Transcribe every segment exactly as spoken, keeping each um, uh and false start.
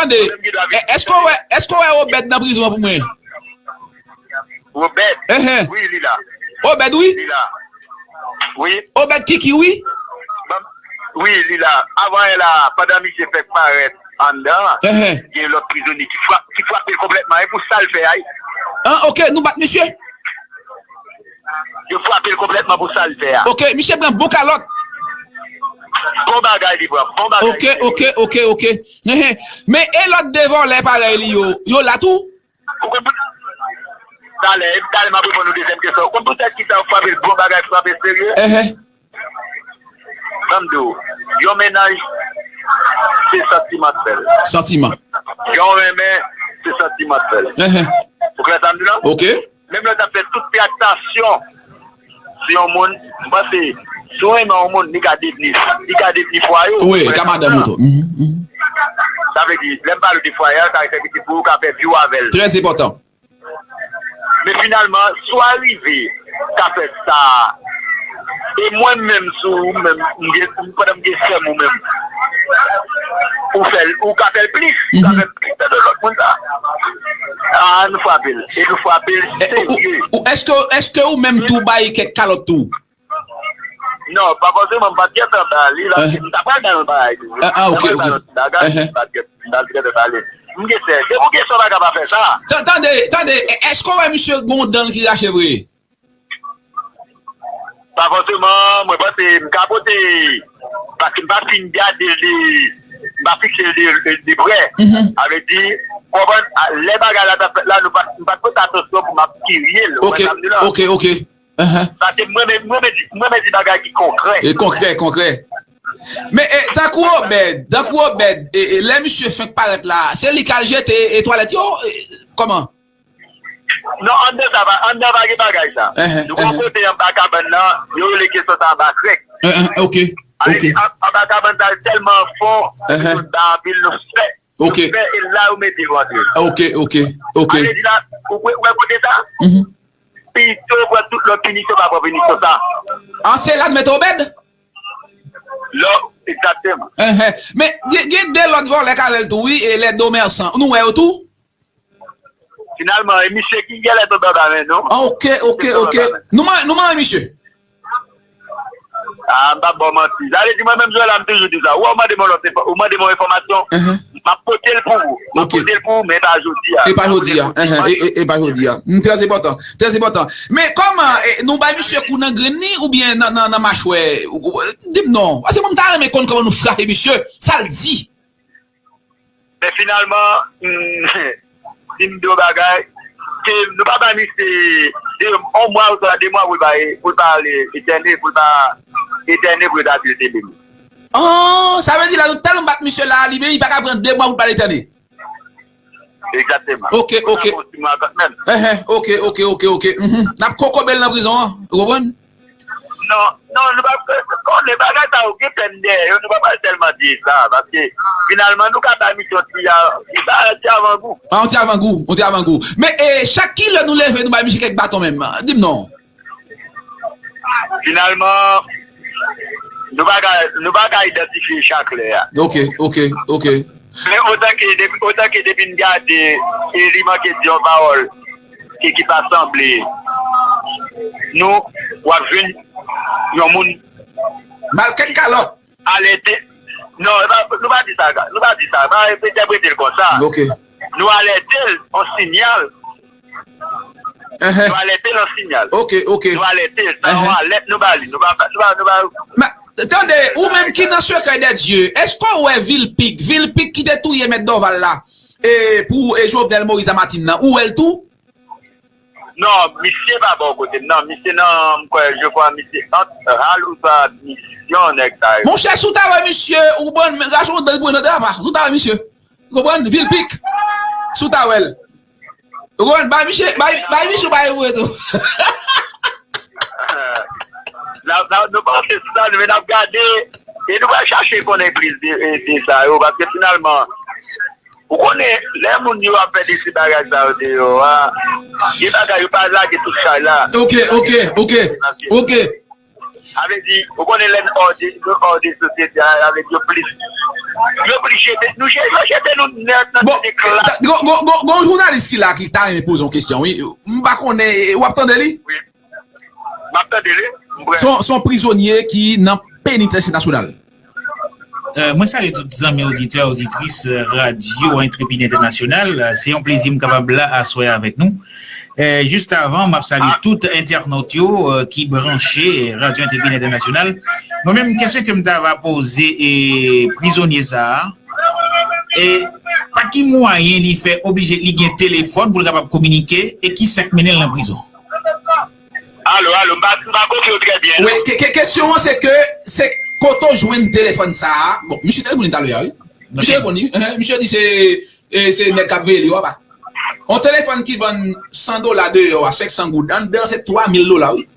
Tande, èske w wè, èske w wè Obed nan prizon an pou mwen? Obed? Enhen. Wi, li la. Obed, wi. Li la. Wi. Obed Kiki, wi. Wi, li la. Avan yè la, pandan misye fèk parèt anndan, gen lòt prizonye ki frap-, ki frape l konplètman. E pou sa l fè a, wi. An, ok, nou bat misye. Yo frape l konplètman pou sa l fè a. Ok, misye pran bon kalòt. Bon bagay li pran, bon bagay. Ok, ok, ok, ok. Enhen. Men e lòt de vòlè parèy li yo, yo la tou? Ou konn pou talè, talè m ap reponn ou dezyèm kesyon. Ou konn poutèt ki sa yo frape l bon bagay, frape serye? Enhen. Ban m di w, yon mennaj, se santiman k fè l. Santiman. Yon renmen, se santiman k fè l. Enhen. Ou klè sa m di la? Ok. Menm lè w t ap fè tout traktasyon sou yon moun, m panse, si w renmen yon moun, li ka devni, li ka devni fwaye w. Wi, li ka madanm ou tou. Mhm, mhm. Sa vle di, lè m pale de fwaye a, sa vle di pou ou ka fè vi w avè l. Trè enpòtan. Men finalman, si w arive ka fè sa, e mwen menm, si w menm, m gen, pandan m gen sè m ou menm, ou fè l, ou ka fè l plis, ou ka fè l plis de lòt moun sa. A, nou frape l. E nou frape l serye. Ou, ou, èske, èske ou menm tou bay kèk kalòt tou? Non, pa fòseman, m pa t gentan ba li, la, m ta pral ba l yon bagay tou. Ah, ah, ok, ok. M ta pral ba l yon ti bagay, m pa t gen-, m pa t gentan ba li. M gen sè, se pou kesyon pa ka pa fè sa. Tan-, tande, tande, è-, èske w wè misye gon dan l ki rache vre? Pa fòseman, mwen panse m ka pote, paske m pa fin gade l de, m pa fikse l de, de, de prè. Mhm. Sa vle di, konprann, a, lè bagay la t ap fèt la, nou pa, m pa t pote atansyon pou m ap kirye l, ou konprann sa m di la? Ok, ok. Ahan. Paske mwen menm, mwen menm di, mwen menm di bagay ki konkrè. E konkrè, konkrè. Men, e, tankou Obed, tankou Obed, e, e, lè misye fenk parèt la, se li k al jete, e, twalèt yo? E, kòman? Non, anndan sa pa, anndan pa gen bagay sa. Ahan, nou gon kote anba kabann nan, yo rele kesyon sa anba krèk. Ahan, ok, ok. An-, anba kabann sa tèlman fon, nou ba anpil, nou fè, nou fè, e la yo mete yo antre. Ok, ok, ok. Sa vle di la, ou wè, wè kote sa? Mhm. Pito pran tout lòt pinisyon pa pran pinisyon sa. An se la n mete Obed? Lò, egzakteman. Enhen. Men, gen, gen de lòt vòlè k avè l tou, wi, e lè Domersan. Nou wè yo tou? Finalman, e misye ki genlè tonbe anba men nou. Ah, ok, ok, ok. Nou man-, nou manyen misye? Ah, m p ap ba w manti. Sa vle di, mwen menm, Joel, m toujou di sa. Ou wè, ou mande m yon lòt enfò-, ou mande m yon enfòmasyon, m ap pote l pou ou. M ap pote l pou ou, men e pa jodi a. E pa jodi a. Enhen, e, e, e pa jodi a. Hmm, trè enpòtan. Trè enpòtan. Men kòman, e, nou bay misye kou nan grenn li oubyen nan, nan, nan machwè? Ou, ou, di m non. Paske mwen, m ta renmen konn kòman nou frape misye. Sa l di? Men finalman, hmm, si m di w bagay, ke nou pa bay misye de, yon mwa oswa de mwa pou l pa, pou l pa ale etène, pou l pa etène pou l ta di l te beni. Oh, sa vle di la, nou tèlman bat misye la, li menm, li pa ka pran de mwa pou l pa al etène. Egzakteman. Ok, ok. Enhen, ok, ok, ok, ok. Mhm. N ap kokobe l nan prizon an, ou konprann? Non, non, nou pa konnen bagay sa yo gen pèn dèyè yo, nou pa pral tèlman di sa, paske finalman nou ka bay misyon ti a, ti a, ti avangou. Ah, yon ti avangou, yon ti avangou. Men, e, chak kilè nou leve, nou bay misye kèk baton menm. Di m non. Finalman, nou pa ka, nou pa ka idantifye chak lè a. Ok, ok, ok. Men otan ke depi, otan ke depi n gade, e li manke di yon pawòl ki, ki pa sanble nou, w ap jwenn yon moun. Ba l kèk kalòt. Alète. Non, e pa, nou pa di sa, nou pa di sa. Pa entèprete l konsa. Ok. Nou alète l, yon siyal. Enhen. Nou alète l, yon siyal. Ok, ok. Nou alète l, sa yon alèt nou ba li. Nou pa, nou pa, nou pa. Men, tande, ou menm ki nan sekrè dè Dye, èske w wè Vilpic, Vilpic ki te touye mèt Dorval la, e pou, e Jovenel Moïse a matin nan, ou wè l tou? Non, misye pa bò kote m, non. Misye nan, m kwè, je crois, misye ant hal ou sa misyon nèg sa yo. Monchè, si w ta wè misye, ou konprann, men rache yon dan pou nan drama. Si w ta wè misye, ou konprann, Vilpic, si w ta wè l. Ou konprann, bay misye, bay, bay misye, bay ou tou. La, la, nou panse sou sa, nou, men n ap gade, e nou pral chache konnen plis de, de sa yo, paske finalman, ou konnen, lè moun yo ap fè de ti bagay sa yo deyò a, gen bagay yo pa lage tout chay la. Ok, ok, ok, ok. Sa vle di, ou konnen lè n hors de, nou hors de sosyete a, sa vle di yo plis Yo vle jete, nou je-, yo jete nou nan, nan Bon, tete klas. Gon, gon, gon, gon jounalis ki la ki ta renmen poze yon kesyon, wi. M pa konnen, w ap tande li? Wi. M ap tande li. M prè. Se yon, se yon prizonye ki nan penitansye nasyonal. Euh, mwen salye tout zanmi oditè, oditris, euh, Radyo Entrepid Entènasyonal. Euh, se yon plezi m kapab la aswè avèk nou. Euh, jis avan, m ap salye tout entènot yo, euh, ki branche Radyo Entrepid Entènasyonal. Mwen menm, kesyon ke m ta va poze, e, prizonye sa a, e, pa ki mwayen li fè oblije, li gen telefòn pou l kapab kominike, e ki sa k mennen l nan prizon? Alo, alo, m pa, m pa konprann ou trè byen, Wi, non. Ke, ke, kesyon an se ke, se kote w jwenn telefòn sa a. Bon, misye te reponn li talè a, wi. Misye Ok. reponn li, hein, misye di se, e, se nèg k ap veye li yo, apa. On telefòn ki vann san dola deyò a, senk san goud, anndan se twa mil dola, wi.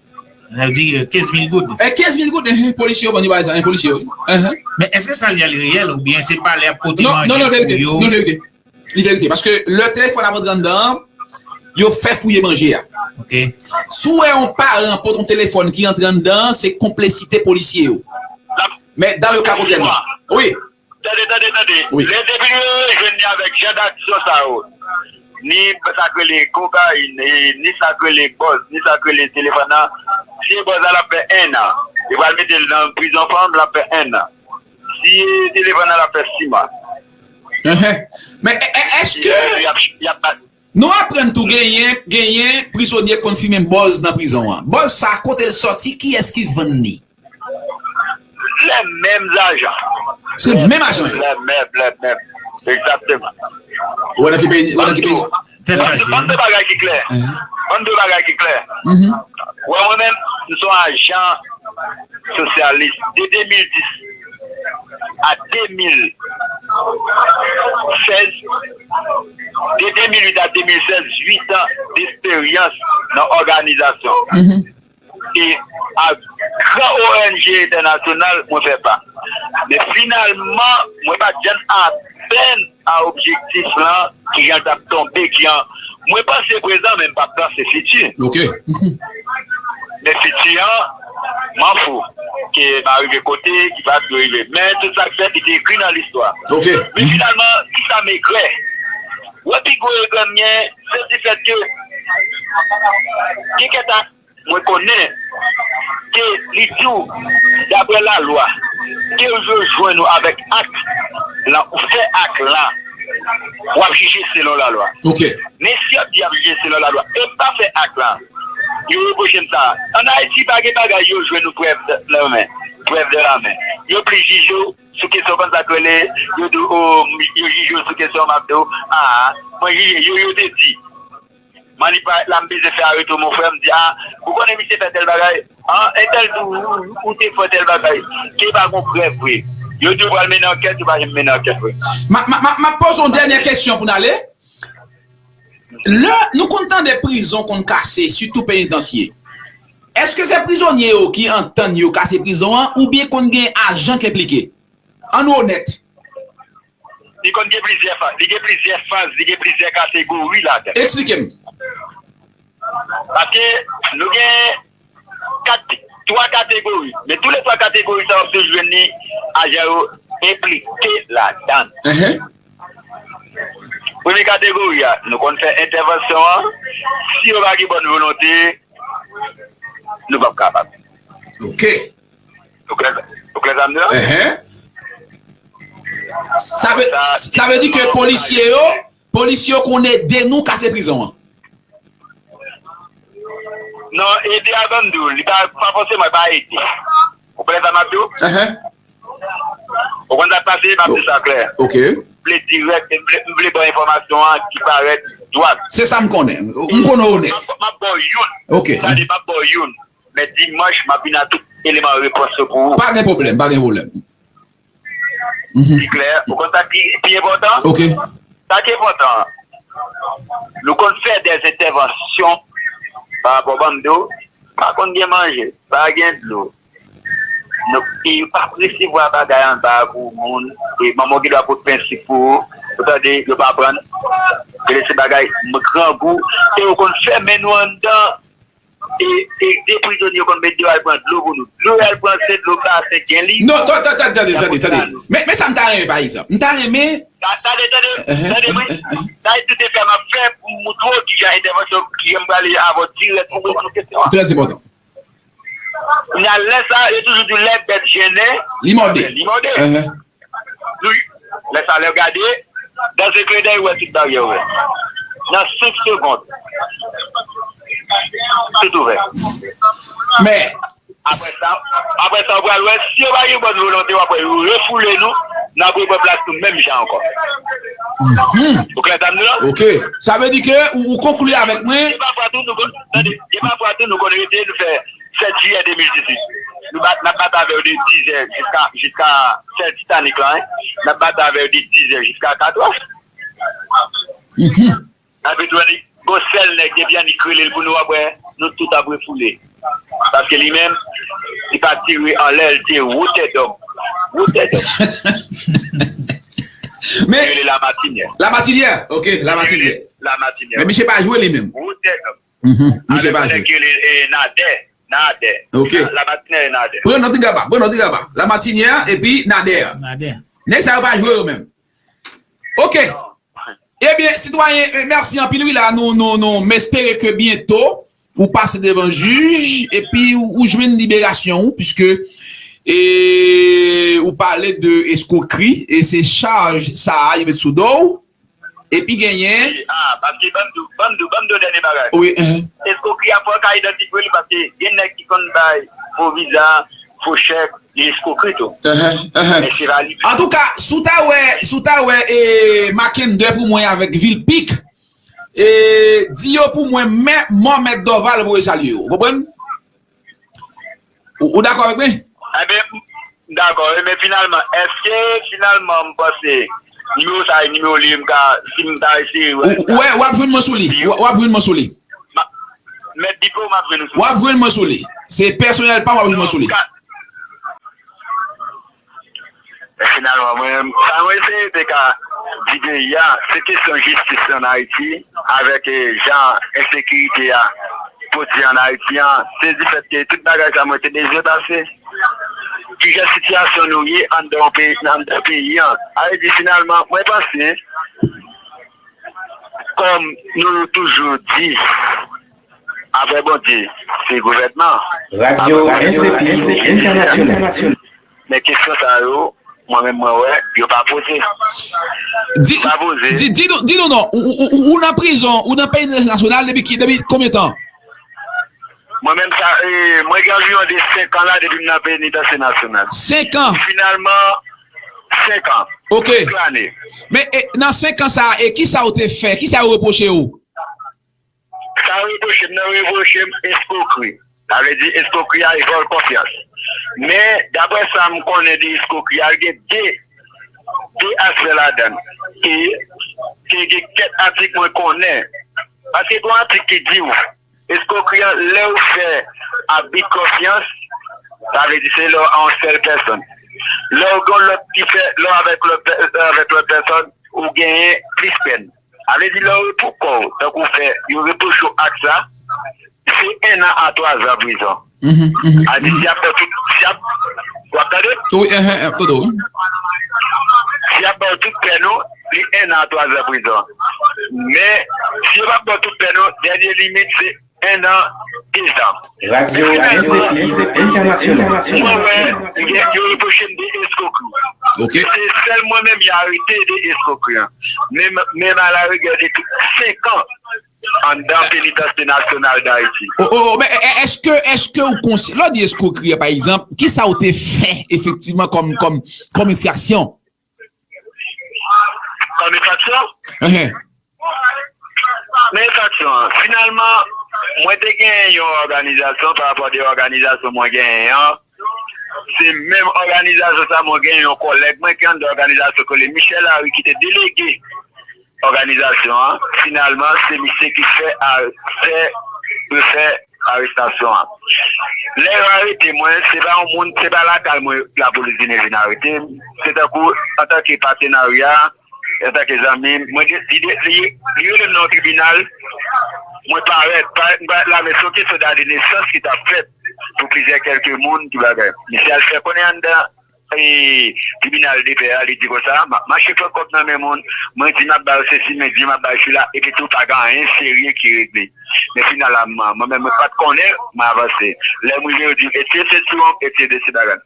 Sa vle di, euh, kenz mil goud. E, kenz mil goud, hein, polisye yo vann li bagay sa, hein, polisye yo, wi. Hein, hein. Men èske sa li a li reyèl oubyen se palè ap pote Non, manje non, non, pou verite, yo? non, verite. Li verite. Paske lè telefòn ap antre anndan an, yo fè fouye manje a. Ok. Si w wè yon paran pote yon telefòn ki antre anndan an, se konplisite polisye yo. Men dan le ka kontrè, non. Wi. Tande, tande, tande. Wi. Lè depi yo jwenn li avèk jan d'aksyon sa yo, ni sa k rele kokayin, e, ni sa k rele bòz, ni sa k rele telefòn nan, si e bòz la, l ap fè en an. Yo pral mete l nan prizon fanm, l ap fè en an. Si e telefòn nan, l ap fè sis mwa. Enhen. Men, e, e, èske Y ap, y ap bat. Nou aprann tou genyen, genyen prizonye k konn fimen bòz nan prizon an. Bòz sa, kote l sòti, kiyès ki vann li? Les mêmes agents. Se menm ajan yo. Les mêmes, les mêmes. Exactement. Ou wè nan ki peyi, ou wè nan ki peyi? Tèt chaje. Ban m de bagay ki klè. Mhm. Ban m de bagay ki klè. Mhm. Ou wè mwen menm, m se yon ajan sosyalis de de mil dis a de mil sèz, de de mil uit a de mil sèz, uit an d'eksperyans nan òganizasyon. Mhm. E ak gran O N G entènasyonal, mwen fè pa. Men finalman, mwen pa t janm atenn a objektif lan, ki jan l t ap tonbe, ki jan, mwen panse prezan, men m pa t panse fiti. Ok. Men fiti an, m an fou. Ke m a rive kote, ki pa dwe rive. Men tout sa k fèt, li te ekri nan listwa. Ok. Men finalman, ki sa m egrè? Wè pi gwo egrè m gen, se di fèt ke gen kèk ak mwen konnen ke li di w, daprè lalwa, ke yo jwenn ou avèk ak lan, ou fè ak lan, w ap jije selon lalwa. Ok. Men si yo di y ap jije selon lalwa, e pa fè ak lan, yo repwoche m sa. Ann Ayiti, pa gen bagay yo jwenn ou prèv de la men, prèv de la men. Yo plis jije w sou kesyon konn sa k rele, yo di w, o, yo jije w sou kesyon, m ap di w, a, mwen jije, yo, yo te di. Manniparèt la, m bezwen fè areto, mon frè, m di, a, ou konnen misye fè tèl bagay, an, entèl di w, ou, ou te fè tèl bagay, ke pa gon prèv vre. Yo di yo pral mennen ankèt, yo pa janm mennen ankèt vre. M a, m a, m a, m ap poze yon dènyè kesyon pou n ale. Lè nou konn tande prizon konn kase, sitou penitansye, èske se prizonye yo ki antann yo kase prizon an, oubyen konn gen ajan k enplike? Ann onèt. Li konn gen plizyè faz, li gen plizyè faz, li gen plizyè kategori ladan. Eksplike m. Paske nou gen kat, twa kategori. Men tou le twa kategori sa yo, w ap toujou jwenn ni ajan yo enplike ladan. Enhen. Premye kategori a, nou konn fè entèvansyon an. Si yo pa gen bòn volonte, nou p ap kapab. Ok. Ou klè, ou klè sa m di la? Enhen. Sa vle, sa vle di ke polisye yo, polisye yo konn ede nou kase prizon an. Non, ede a ban m di w, li pa, pa fòseman pa ede. Ou konprann sa m ap di w? Enhen. Ou konn sa k pase, m ap di sa klè. Ok. M vle dirèk, m vle, m vle ba w enfòmasyon an ki parèt dwat. Se sa m konnen. M konnen w onèt. M ap, m ap ba w youn. Ok. Sa di, m ap ba w youn. Men dimanch, m ap vin ak tout eleman repons yo pou ou. Pa gen pwoblèm, pa gen pwoblèm. Mhm. Pi klè, ou konn sa ki pi enpòtan? Ok. Sa ki enpòtan, nou konn fè dè entèvansyon pa rapò ban m di w, pa konn gen manje, pa gen dlo. Nou, e yo p ap resevwa bagay anba pou moun, e manman w gen dwa pot pen sik pou ou, ou tande, yo pa pran, yo lese bagay, grangou, e yo konn fèmen nou anndan. E, e de prizonye yo konn met dlo al pran dlo pou nou. Dlo y al pran, se dlo pa Sent Jen li. Non, tande, tande, tande, tande, tande. Men, men sa m ta renmen, pa egzanp. M ta renmen. Tande, tande, tande, mwen. Sa e tout efè m ap fè pou m montre w kijan entèvansyon, kijan m prale avè w dirèk pou reponn kesyon an. Trè enpòtan. Kounya, lè sa, yo toujou di lè bèt jennen, li mòde. Li mòde. Wi. Lè sa, lè w gade, dans un clin d'œil, ou wè tout baryè ouvè. Nan senk segonn, tout ouvè. Men, apre sa, apre sa, ou pral wè, si yo pa gen bòn volonte, w ap wè yo refoule nou, n ap repran plas nou menm jan ankò. Ou klè sa m di w la? Ok. Sa vle di ke ou, ou konkli avèk mwen. Gen pafwa tou, nou konn, tande, gen pafwa tou, nou konn rete, nou fè sèt jiyè de mil dizuit. Nou bat, n ap bat avè yo de dizè jiska, jiska sèl Titanic la, hein. N ap bat avè yo de dizè jiska katrè. Epi tou, annik, gon sèl nèg, depi annik rele l pou nou, w ap wè, nou tout ap refoule. Paske li menm, li pa tire anlè, li te wotè dòm. Wotè dòm. Men, rele Lamatinière. Lamatinière, ok, Lamatinière. Lamatinière. Men misye pa jwe li menm. Wotè dòm. Mhm. Misye pa jwe. Avèk yon nèg ki rele, eh, Nadè. Nadè. Ok. Lamatinière e Nadè. Pran nòt, Gaba. Pran nòt, Gaba. Lamatinière epi Nadè. Nadè. Nèg sa yo pa jwe yo menm. Ok. Ebyen, sitwayen, eh, mèsi anpil, wi, la, nou, nou, nou, m espere ke byento ou pase devan jij, epi ou, ou jwenn liberasyon ou, piske, e, ou pale de eskwokri, e se chaj sa a, yo met sou do w. Epi genyen. Wi, ah, paske ban m di w, ban m di w, ban m di w dènye bagay. Wi, enhen. Eskwokri a fò w ka idantifye li paske gen nèg ki konn bay fo viza, fo chèk, li eskwokri tou. Enhen, enhen. Men se pa li. Antouka, si w ta wè, si w ta wè, e, Mackendy pou mwen avèk Vilpique, e, di yo pou mwen, men, mò Mèt Dorval voye salye yo. Ou konprann? Ou, ou dakò avèk mwen? Enben, m dakò, wi, men finalman, èske finalman m panse nimewo sa a e nimewo li ye, m ka, si m ta eseye wè. Ou, ou wè, w ap jwenn mwen sou li. W, w ap jwenn mwen sou li. Mèt Bipo, m ap jwenn ou sou li. W ap jwenn mwen sou li. Se pèsonèl pa m, w ap jwenn mwen sou li. Non, m ka, Men finalman, mwen menm, sa mwen eseye te ka di peyi a, se kesyon jistis ann Ayiti, avèk, eh, jan ensekirite a pwodui ann Ayiti an, se difèt ke tout bagay sa mwen te bezwen pase. Kijan sitiyasyon nou ye anndan yon peyi, anndan peyi an. Sa vle di, finalman, mwen panse, kòm nou toujou di, apre Bondye, se gouvènman. Radyo Entrepid Entènasyonal. Men kesyon sa yo, mwen menm mwen wè, yo pa poze. Di, yo pa poze. Di, di nou, di nou non, ou, ou, ou, ou nan prizon, ou nan penitansye nasyonal depi ki, depi konbyen tan? Mwen menm sa, e, mwen gen anviwon de senk an la depi m nan penitansye nasyonal. Senk an? Finalman, senk an. Ok. Senk lane. Men, e, nan senk an sa, e kisa ou te fè? Kisa yo repwoche ou? Sa yo repwoche m nan, yo repwoche m eskwokri. Sa vle di eskwokri a e vòl konfyans. Men, daprè sa m konnen de eskwokri a, gen de, de aspè ladan l. E, e gen kèk atik mwen konnen. Paske gen yon atik ki di w, eskwokri a, lè w fè abi de konfyans, sa vle di se lè w a yon sèl pèsòn. Lè w gen lòt ki fè, lè w avèk lòt pè-, avèk lòt pèsòn, ou genyen plis pèn. Sa vle di lè w pou kò w, tankou w fè, yo repwoche w ak sa, se en an a twa zan prizon. Mhm, mhm. Sa di si y ap ba w tout, si y ap, w ap tande? Wi, enhen, enhen, tande w. Si y ap ba w tout pèn ou, li en an a twa zan prizon. Men, si yo p ap ba w tout pèn ou, dènye limit se en an, de zan. Radyo Entrepid Entènasyonal. Mwen wè, yo, yo repwoche m de eskwokri. Ok. Se sèl mwen menm y arete de eskwokri an. Men, men alarigè de tout senk an anndan penitansye nasyonal Dayiti. Oh, oh, oh, men, e, e, èske, èske ou konsyan, lè w di eskwokri an, pa egzanp, kisa ou te fè efektivman kòm, kòm, kòm enfraksyon? Kòm enfraksyon? Enhen. Men enfraksyon an, finalman, mwen te genyen yon òganizasyon, pa rapò de òganizasyon mwen genyen an, se menm òganizasyon sa mwen genyen yon kòlèg mwen ki anndan òganizasyon ki rele Michel Harry ki te delege òganizasyon an, finalman, se misye ki fè a-, fè, refè arestasyon an. Lè yo arete mwen, se pa yon moun, se pa lakay mwen lapolis vin, vin arete m. Se tankou, antanke patenarya, antanke zanmi, mwen, li, li, li, li rele m nan yon tribinal, Mwen parèt, parèt, m parèt la, men se yon kesyon date de nesans ki t ap fèt pou plizyè kèlke moun ki bagay. Misye al fè konnen anndan e, tribinal de pè a, li di konsa, m ap mache pran kòb nan men moun, mwen di m ap ba yo sesi, mwen di m ap ba yo sila, epi tou pa gen anyen serye ki regle. Men finalman, mwen menm, mwen pa t konnen, mwen avanse. Lè m rive, yo di m, etye seti w, etye de se bagay.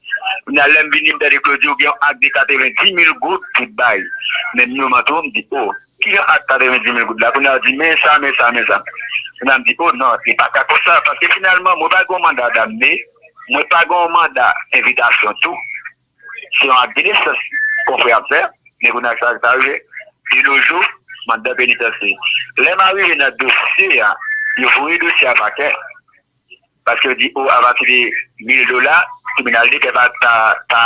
Kounye a, lè m vini, m tande Claudio gen yon ak de katrevenndimil goud pou t bay. Men m yo manto, m di, o, ki jan ak katrevenndimil goud la? Kounye a, yo di, men sa, men sa, men sa. Kounye a, m di, o non, li pa ka konsa, paske finalman, mwen pa gen yon manda damne, mwen pa gen yon manda envitasyon tou. Se yon ak de nesans konfrè ap fè, men kounye a sa, sa rive. De nos jours, m anndan penitansye. Lè m arive nan dosye a, yo voye dosye a pakè. Paske yo di, o, apati de mil dola, tribinal de pè pa, pa, pa,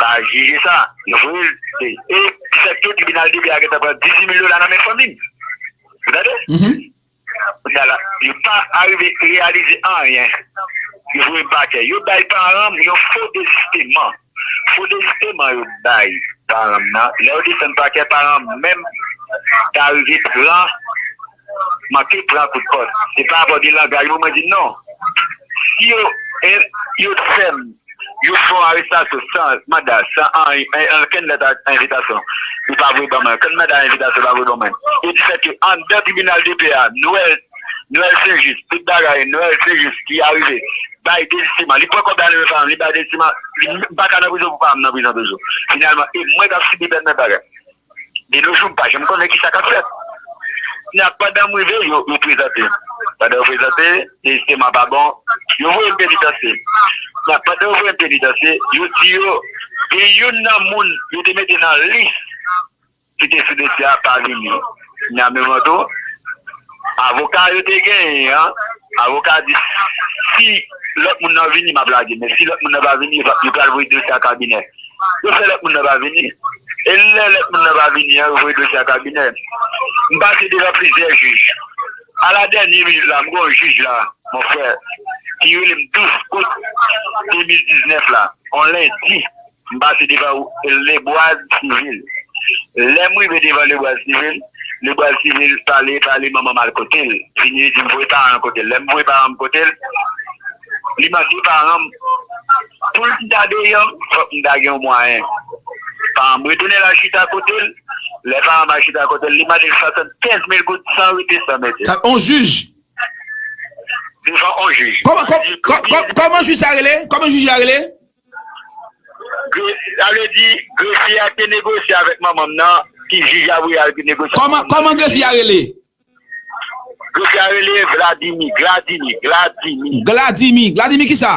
pa jije sa. Yo voye l, e, e, ki fè ke tribinal de pè a gentan pran dizuit mil dola nan men fanmi m. Ou tande? Kounye a la, yo pa arive reyalize anyen. Yo voye m pakè. Yo bay paran m yon fo dezisteman. Fo dezisteman yo bay paran m nan. Lè yo desann pakè, paran m menm ta rive pran, manke pran kout kòd. Se pa rapò de langaj mwen, mwen di non. Si yo, e, yo fè m Yo fè yon arestasyon san manda, san an- an- ankenn lèt a envitasyon. Yo pa voye ban mwen. Ankenn manda envitasyon pa voye ban mwen. Yo di fè ke anndan tribinal de pè a, Noël, Noël Saint-Just, tout bagay, Noël Saint-Just ki arive, bay dezisteman. Li pran kòb la nan men fanm, li bay dezisteman, li m- pa ka nan prizon pou fanm nan prizon toujou. Finalman, e mwen k ap sibi pèn nan bagay. De nos jours, m pa janm konnen kisa k ap fèt. Nan pandan m rive, yo, yo prezante. Pandan yo prezante, dezisteman pa bon, yo voye m penitansye. Nan pandan yo voye m penitansye, yo di yo, gen youn nan moun yo te mete nan lis ki te sou dosye a pa vini. Nan menm tou, avoka yo te genyen an, avoka di, si lòt moun nan vini, m ap lage. Men si lòt moun nan pa vini, yo pa- yo pral voye dosye a kabinè. Yo fè lòt moun nan pa vini. E lè lòt moun nan pa vini an, yo voye dosye a kabinè. M pase devan plizyè jij. A la dènye minit la, m gen yon jij la, mon frè, ki rele m douz out de mil diznèf la, yon lendi. M pase devan Lebwaz Sivil. Lè m rive devan Lebwaz Sivil, Lebwaz Sivil pale, pale, manman m al kote l. Vini, li di m voye paran m kote l. Lè m voye paran m kote l, li mande paran m, pou l ta deyò, fòk m ta gen yon mwayen. Paran m retounen l al chita kote l. Lè paran m al chita kote l, li mande l swasannkenz mil goud san rete, san mete. Sa, on jij. Devan on jij. Kòman, kò- kò- kò- kòman jij sa rele? Kòman jij la rele? Gre- Sa vle di, grefye a te negosye avèk manman m nan, ki jij la voye al negosye. Kòman, kòman grefye a rele? Grefye a rele Vladimir, Gladimir, Gladimir. Gladimir, Gladimir kisa?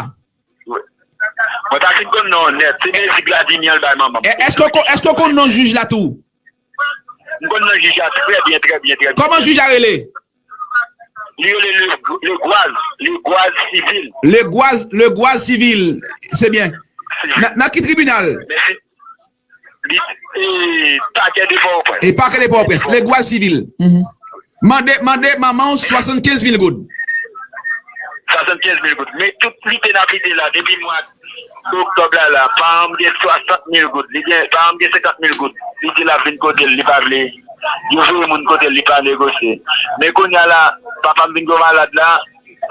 Wi. Mwen pa fin konn non nèt. Se mezi Gladimir an l bay manman m. È- Èske w kon- èske w konn non jij la tou? M konn non jij la trè byen, trè byen, trè byen. Kòman jij la rele? Li rele Le- Legwaz, Legwaz Sivil. Legwaz, Legwaz Sivil. Se byen. Nan, nan ki tribinal? Men se- Li, e, pakè de Pòtoprens. E pakè de Pòtoprens, Legwaz Sivil. Mhm. Mande, mande manman w swasannkenz mil goud. Swasannkenz mil goud. Men tout lite n ap lite la, depi mwa oktòb la, la, paran m gen swasant mil goud. Li gen, paran m gen senkant mil goud. Li di l ap vin kote l, li pa vle. Yo voye moun kote l, li pa negosye. Men kounye a la, papa m vin gwo malad la,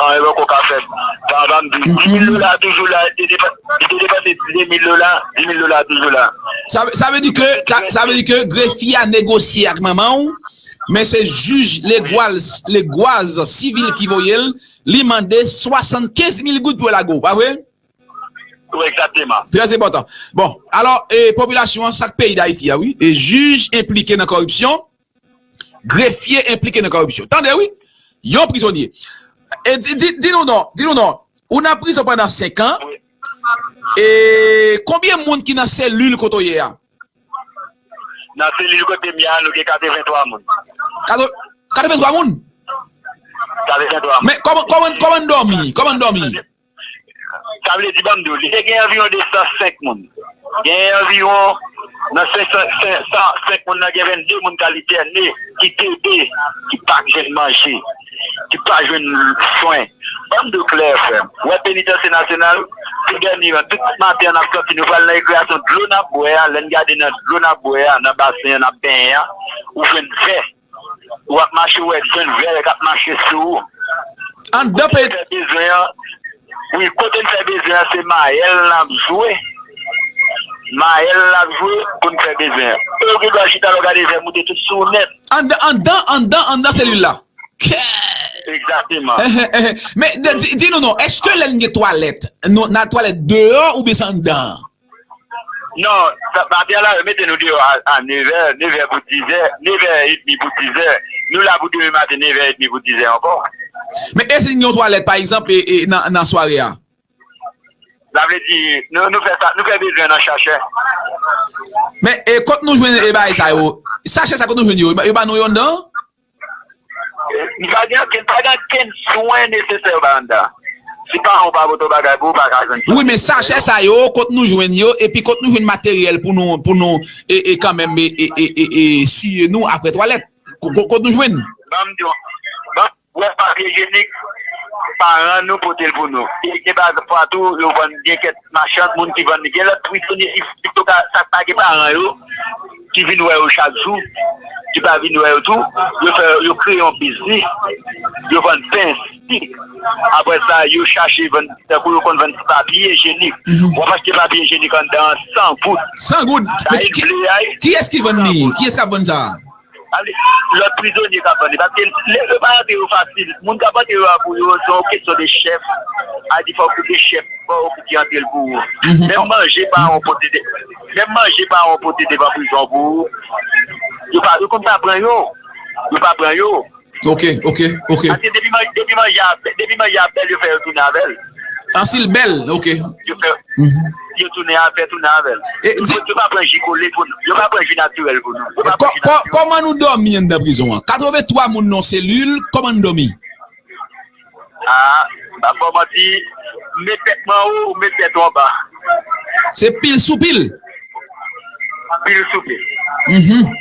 anyen poko ka fèt. Papa m di, dis mil dola toujou la, li te depa- li te depanse dis mil dola, dis mil dola toujou la. Sa, sa vle di ke, sa, sa vle di ke grefye a negosye ak manman w, men se jij Legwaz, Legwaz Sivil ki voye l, li mande swasannkenz mil goud pou yo lage w, pa vre? Wi, egzakteman. Trè enpòtan. Bon, alò, e, popilasyon an, sa k peyi Dayiti a, wi, e jij enplike nan kòripsyon, grefye enplike nan kòripsyon. Tande, wi, yon prizonye. E di, di, di nou non, di nou non. Ou nan prizon pandan senk an. Wi. E konbyen moun ki nan selil kote w ye a? Nan selil kote m ye a, nou gen katrevenntwa moun. Katrevenntwa moun? Katrevenntwa moun. Men kòman, kòman, kòman n dòmi? Kòman n dòmi? Sa vle di, ban m di w, li te gen anviwon de san senk moun. Gen anviwon, nan senk san, senk san senk moun nan, gen vennde moun k al itène, ki tete, ki pa jwenn manje, ki pa jwenn swen. Ban m di w klè, frè m. Ou wè penitansye nasyonal, tout dènye an, tout maten an, n ap sòti, nou pral nan rekreyasyon, dlo n ap bwè a, lè n gade nan dlo n ap bwè a, nan basen an, n ap benyen an, ou jwenn vè. w ap mache, w wè jèn vèlè k ap mache sou ou. Anndan peyi. Kote n fè bezwen an, wi, kote n fè bezwen an, se mayèl n ap jwe. Mayèl n ap jwe pou n fè bezwen an. E yo gen dwa chita la, w gade vè moute tout sou ou nèt. Anndan, anndan, anndan, anndan selil la. Egzakteman. Men, di, di nou non, èske lè n gen twalèt, nou, n al twalèt deyò oubyen se anndan an? Non, sa, maten an la, yo mete nou deyò a, a nevè, nevè pou dizè, nevè edmi pou dizè. Nou la pou demen maten, nevè edmi pou dizè ankò. Men èske n gen yon twalèt, pa egzanp, e, e, nan, nan sware a? Sa vle di, nou, nou fè sa, nou fè bezwen nan sachè. Men, e, kot nou jwenn, e, bagay sa yo? Sachè sa, kot nou jwenn yo? Yo ba nou yo anndan? Li pa gen okenn, pa gen okenn swen nesesè yo ba anndan. Si paran w pa pote w bagay pou ou, ou pa ka jwenn swen. Wi, men sachè sa yo, kot nou jwenn yo, epi kot nou jwenn materyèl pou nou, pou nou, e, e, kanmenm, e, e, e, e, e, siye nou apre twalèt? Ko-, ko-, kot nou jwenn? Ban m di w, ban, w wè papye ijyenik, paran nou pote l pou nou. E gen pafwa tou, yo vann, gen kèk machann, moun ki vann li. Gen lòt prizonye ki, ki tou ka, sa k pa gen paran yo, ki vin wè yo chak jou, ki pa vin wè yo tou, yo fè, yo kreye yon biznis, yo vann pen, sik. Apre sa, yo chache vann, tankou yo konn vann papye ijyenik. W ap achte papye ijyenik anndan an san goud. San goud? Men ki, ki, kiyès ki vann li? Kiyès k ap vann sa? Lòt prizonye k ap vann li. Paske lè yo pa rantre yo fasil. Moun k ap rantre yo a pou yo, se yon kesyon de chèf. A di fòk ou gen chèf, fòk ou ki antre l pou ou. Menm manje paran w pote de, menm manje paran w pote devan prizon pou ou. Yo pa, yo konn pa pran yo. Yo pa pran yo. Ok, ok, ok. Paske depi man-, depi manje a, depi manje a bèl, yo fè yo tounen avè l. An si l bèl, ok. Yo fè, yo tounen avè, tounen avè l. E, yo, di, yo pa pran ji kole pou nou. Yo pa pran ji natirèl pou nou. Yo pa pran ji natirèl. Kò-, kò-, kòman nou dòmi anndan prizon an? Katrevenntwa moun nan selil, kòman n dòmi? Ah, m pa ba w manti, met tèt mwen anwo, ou met tèt ou anba. Se pil sou pil? Pil sou pil. Mhm.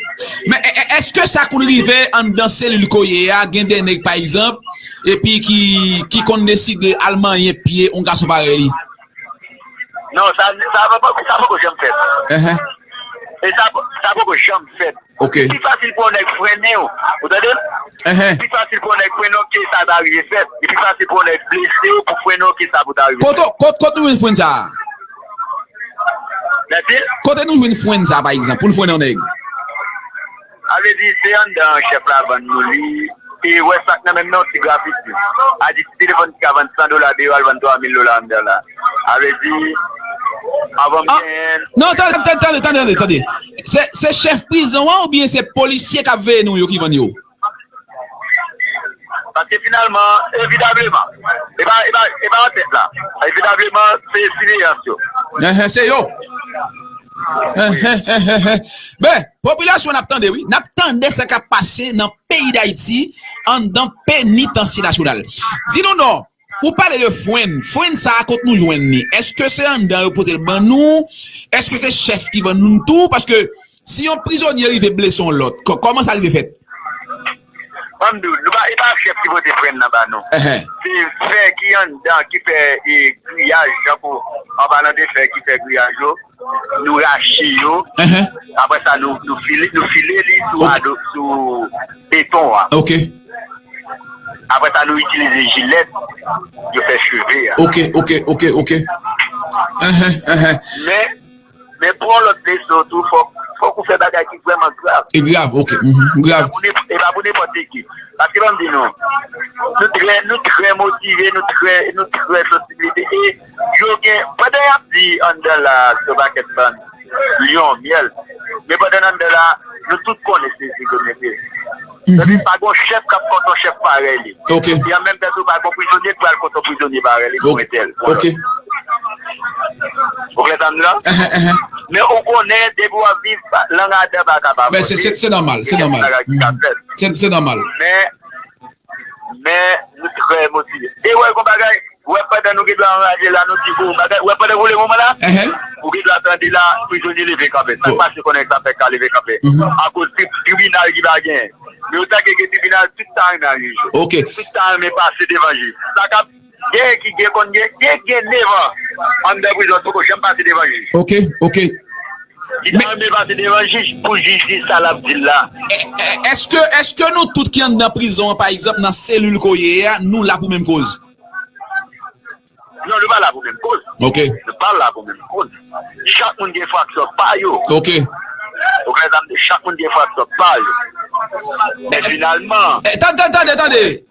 Men, è-, è-, èske sa konn rive anndan selil ke w ye a, gen de nèg, pa egzanp, epi ki, ki konn deside al manyen pye yon gason parèy li? Non, sa, sa pa, sa poko janm fèt. Enhen. E sa, sa poko janm fèt. Ok. Li pi fasil pou yon nèg frennen w. Ou tande? Enhen. Li pi fasil pou yon nèg frennen w ke sa ta rive fèt. Li pi fasil pou yon nèg blese w pou frennen w ke sa pou ta rive fèt. Kote, kot, kot nou jwenn frenn sa a? Mèsi. Kote nou jwenn frenn sa a, pa egzanp, pou n frennen yon nèg? A vle di, se anndan chèf la vann nou li. E wè sa k nan men m nan, yon ti grafiti. A di, ti telefòn ki ka vann san dola deyò, al vann twa mil dola anndan la. A vle di, avan m... Ah, gen... Non, tande, tande, tande, tande, tande. Se, se chèf prizon an oubyen se polisye k ap veye nou yo ki vann yo? Paske finalman, evidableman, e pa, e pa, e pa nan tèt la. Evidableman, se siveyans yo. Enhen, se yo. Enhen, enhen, enhen. Men, popilasyon n ap tande, wi. N ap tande sa k ap pase nan peyi Dayiti, anndan penitansye nasyonal. Di nou non, ou pale de frenn. Frenn sa a, kot nou jwenn li? Èske se anndan yo pote l ban nou? Èske se chèf ki vann nou l tou? Paske si yon prizonye rive blese yon lòt, kò-, kòman sa rive fèt? Ban m di w, nou pa, e pa chèf ki pote frenn nan ba nou. Enhen. Se fè ki anndan ki fè, e, griyaj, janko, an palan de fè ki fè griyaj yo, nou rache yo. Enhen. Apre sa, nou, nou file, nou file li sou... Ok. Ado, sou beton an. Ok. Apre sa, nou itilize jilèt, yo fè cheve a. Ok, ok, ok, ok. Enhen, enhen. Men, men pou yon lòt leson tou, fòk, fòk ou fè bagay ki vrèman grav. E grav, ok. Mhm, grav. E pa pou nenp-, e pa pou nenpòt ki. Paske ban m di nou, nou trè, nou trè motive, nou trè, nou trè sansibilize. E yo gen, pandan y ap di anndan la, se yon pakèt bann lyon, myèl. Men pandan n anndan la, nou tout konnen se, se prizonye n ye. Mhm. Tandis pa gon chèf k ap kont yon chèf parèy li. Ok. E an menm tan tou, pa gon prizonye k pral kont yon prizonye parèy li pou entèl. Ok. Ou klè sa m di la? Enhen, enhen. Men ou konnen, depi w ap viv, lang adan pa ka pa... Men se, se, se nòmal, se nòmal. Gen bagay ki ka fèt. Se, se nòmal. Men, men, nou trè motive. E wè, gon bagay, wè, pandan nou gen dwa anraje la, nou di, o, bagay, wè, pandan w woule moman la, enhen, ou gen dwa tande la, prizonye leve kanpe. Sa k pase konnen sa fè ka leve kanpe. Mhm. Akoz tri-, tribinal ki pa genyen. Men otan ke gen tribinal, tout sa renmen al jij. Ok. Tout sa renmen pase devan jij. Sa k ap Gen ki gen konn gen, gen, gen nèf an anndan prizon, poko janm pase devan jij. Ok, ok. Li ta renmen pase devan jij pou jij di sa l ap di l la. Èske, èske nou tout ki anndan prizon an, pa egzanp, nan selil ke w ye a, nou la pou menm koz? Non, nou pa la pou menm koz. Ok. Nou pa la pou menm koz. Chak moun gen enfraksyon pa yo. Ok. Ou konprann sa m di? Chak moun gen enfraksyon pa yo. Men finalman, eh, tande, tande, tande.